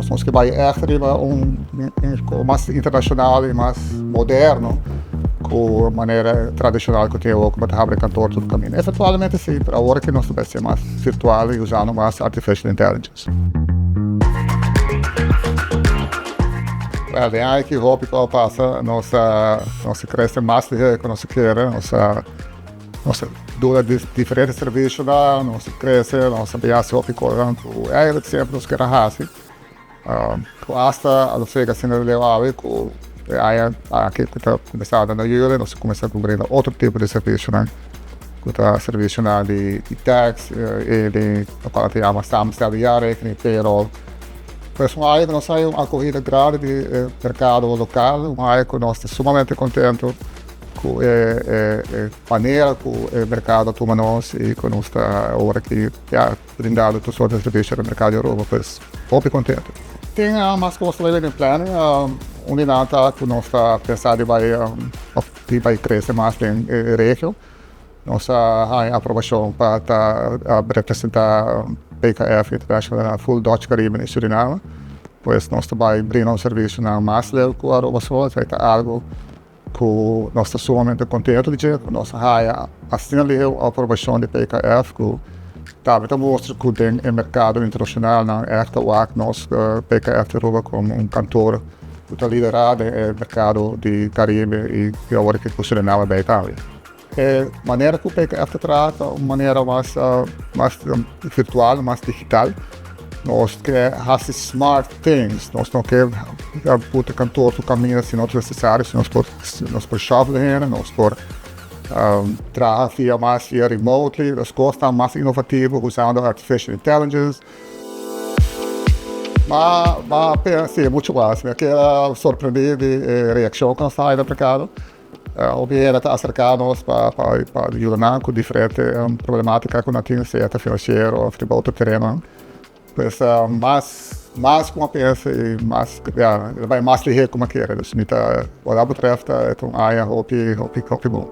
Nos ke bai ègt riba un mas internashonal i mas moderno ku manera tradishonal ku tin awor ku bo ta habri kantor tur kaminda. Eventualmente si, pero awor aki nos ta bai ser mas virtual i usando mas artificial intelligence. Well, den aña aki hopi ku a pasa, nos a nos a krese mas lihé ku nos a kere, nos a nos a duna diferente servisionan, nos a krese, nos a bin hasi hopi kosnan ku eigenlijk semper nos kier a hasi. Ku asta a lo sega asina leu awe ku e aña aki ku ta kuminsá na yüli nos a kuminsá ku brinda otro tipo di servisionan ku ta servisionan di tax i di lokual nan ta yama samenstelde jaarrekening, payroll. Pues un aña ku nos a haña un akohida grandi di e merkado lokal, un aña ku nos ta sumamente kontentu ku e manera ku e merkado a tuma nos i ku nos ta awor aki ya brindando tur sorto di servisio na merkado di Aruba, pues hopi kontentu. Tin mas kos todavia den planning, un di nan ta ku nos ta pensa di bai of di bai krese mas den e regio. Nos a haña aprobashon pa ta representá PKF International na full Dutch Caribbean i Suriname. Pues nos ta bai brinda un servisionan mas leu ku Aruba so, esei ta algu ku nos ta sumamente kontentu di dje, ku nos a haña asina leu aprobashon di PKF ku tambe ta mustra ku den e merkado internashonal nan ègt ta wak nos PKF di Aruba komo un kantor ku ta liderá den e merkado di Karibe i awor aki ku Suriname bai tambe. E manera ku PKF ta traha ta un manera mas mas virtual, mas digital. Nos ke hasi smart things, nos no ke puta kantor tur kaminda si no ta nesesario, si nos por nos por shuffle hende, nos por traha via mas via remotely, nos kosnan mas inovativo usando artificial intelligence. Ma ma pena si muchu mas, mi a keda sorprendí di e reakshon ku nos ta haña den merkado. Hopi hende ta aserká nos pa pa yuda nan ku diferente problematika ku nan tin, sea ta finansiero òf riba otro terenonan. Pues mas mas ku a pensa i mas ya e ta bai mas lihé ku mi a kere. Dus mi ta, wat dat betreft, e ta un aña hopi hopi hopi bon.